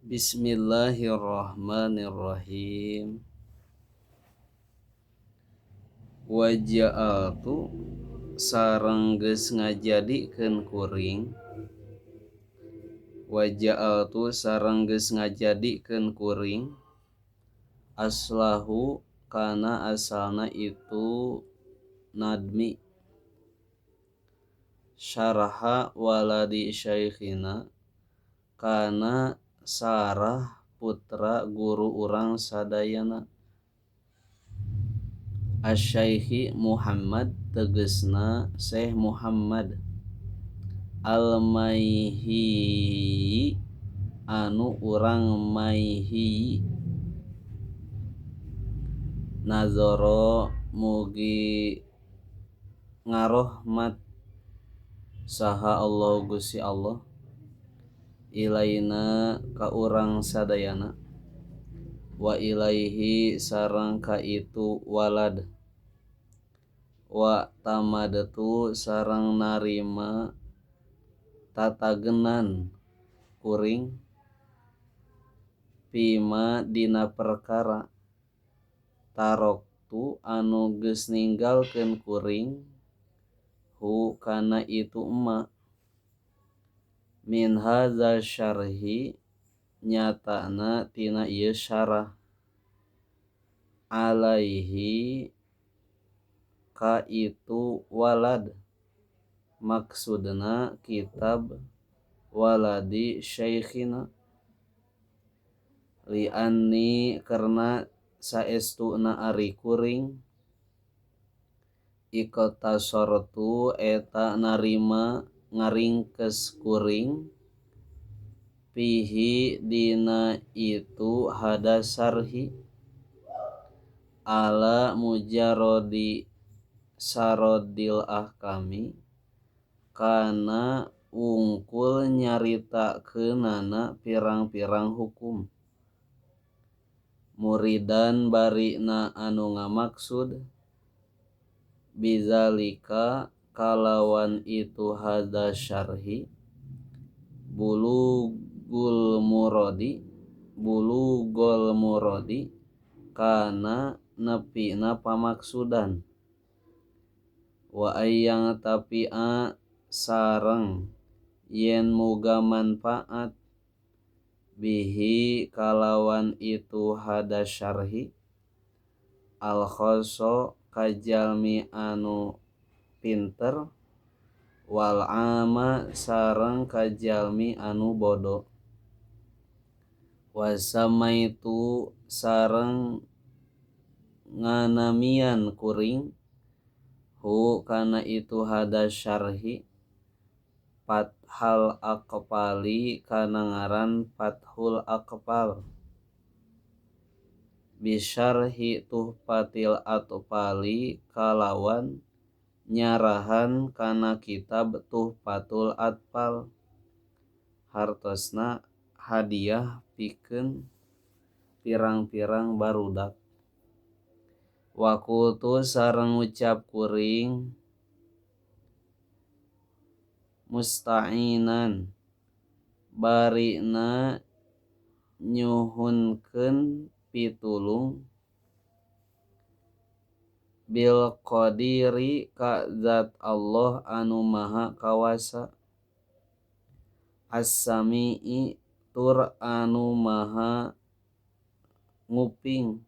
Bismillahirrahmanirrahim. Wa ja'altu sareng geus ngajadikeun kuring. Wa ja'altu sareng geus ngajadikeun kuring aslahu kana asalna itu nadmi syarha waladi syaikhina kana sarah putra guru urang sadayana Asy-Syaikhi Muhammad tegesna Syekh Muhammad Al-Maihi anu urang Maihi nazara mugi ngarohmat saha Allah Gusti Allah ilaina ka urang sadayana wa ilaihi sareng ka itu walad wa tamadtu sareng narima tatagenan kuring fima dina perkara taroktu anu geus ninggalkeun kuring hu kana itu emma min hadza syarhi nyatana tina ieu syarah alaihi ka itu walad maksudna kitab waladi syaikhina li anni karena saestuna ari kuring iqtasortu eta narima ngaringkes kuring fihi dina itu hada syarhi ala mujarradi sarodil ahkami kana wungkul nyaritakeunana pirang-pirang hukum muridan barina anu ngamaksud bizalika kalawan itu hada syarhi bulugul muradi kana nepina pamaksudan wa ayyang tapi'a sareng yen muga manfaat bihi kalawan itu hada syarhi al khoso kajalmi anu pinter wal ama sareng kajalmi anu bodo wasamaitu sareng nganamian kuring hu kana itu hada syarhi fathal aqfali kana ngaran fathul aqfal bisyarhi tuhfatil atfali kalawan nyarahan kana kitab Tuhfatul Atfal hartosna hadiah pikeun pirang-pirang barudak wa qultu sareng ngucap kuring musta'inan barina nyuhunkeun pitulung bil qadiri ka zat Allah anu maha kawasa as-sami'i tur anu maha nguping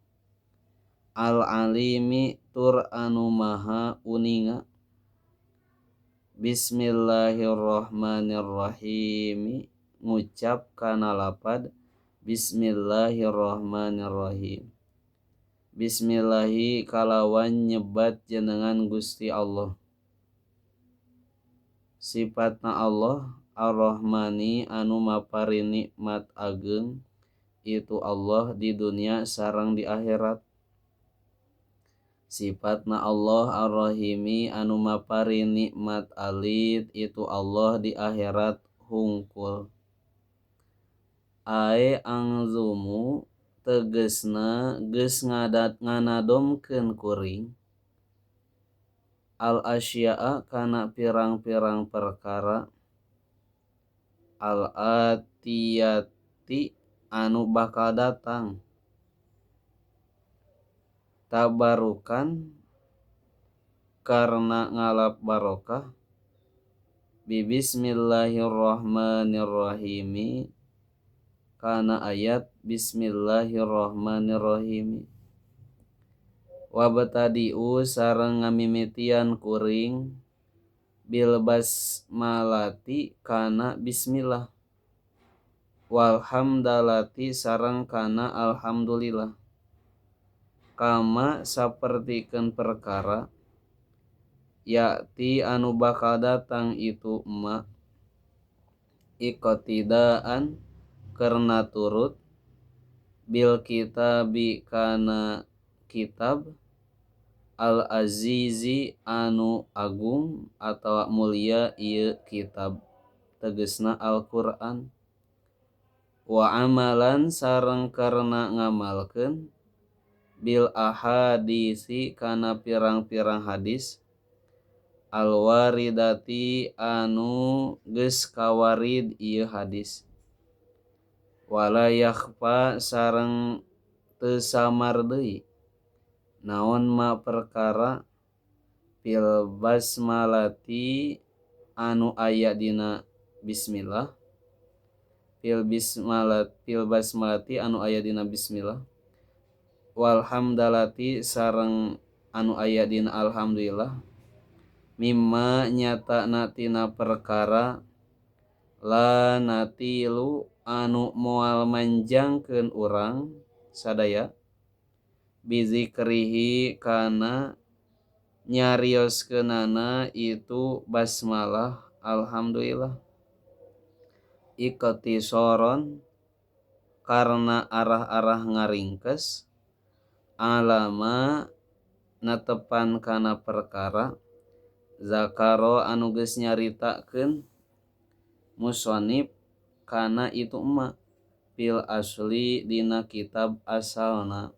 al-alimi tur anu maha uninga. Bismillahirrahmanirrahim ngucap kana lapad bismillahirrahmanirrahim. Bismillahi kalawan nyebat jenengan Gusti Allah. Sifatna Allah Ar-Rahmani anu mapari nikmat ageung itu Allah di dunia sareng di akhirat. Sifatna Allah Ar-Rahimi anu mapari nikmat alit itu Allah di akhirat hungkul. Ae angzumu tegesna geus nganadomkeun kuring al asya'a kana pirang-pirang perkara al atiyati anu bakal datang tabarukan karena ngalap barokah bi bismillahirrahmanirrahim kana ayat bismillahirrahmanirrahim wabtadi'u sareng ngamimitian kuring bil basmalati kana bismillah walhamdalati sareng kana alhamdulillah kama sapertikeun perkara ya'ti anu bakal datang itu ma iqtidaan karena turut bil kitabi kana kitab al-azizi anu agung atawa mulia ieu kitab tegesna Al-Qur'an wa amalan sareng karena ngamalkeun bil ahadisi kana pirang-pirang hadis al-waridati anu geus kawarid ieu hadis wala yakhfa sareng teu samar deui naon ma perkara fil basmalati anu aya dina bismillah fil basmalati anu aya dina bismillah walhamdalati sareng anu aya dina alhamdulillah mimma nyatana tina perkara la natilu anu moal manjangkeun urang sadaya bizikrihi kana nyarioskeunana itu basmalah alhamdulillah iqtisoron karena arah-arah ngaringkes alama netepan kana perkara zakaro anu geus nyaritakeun musonib kana itu emak fil asli dina kitab asalna.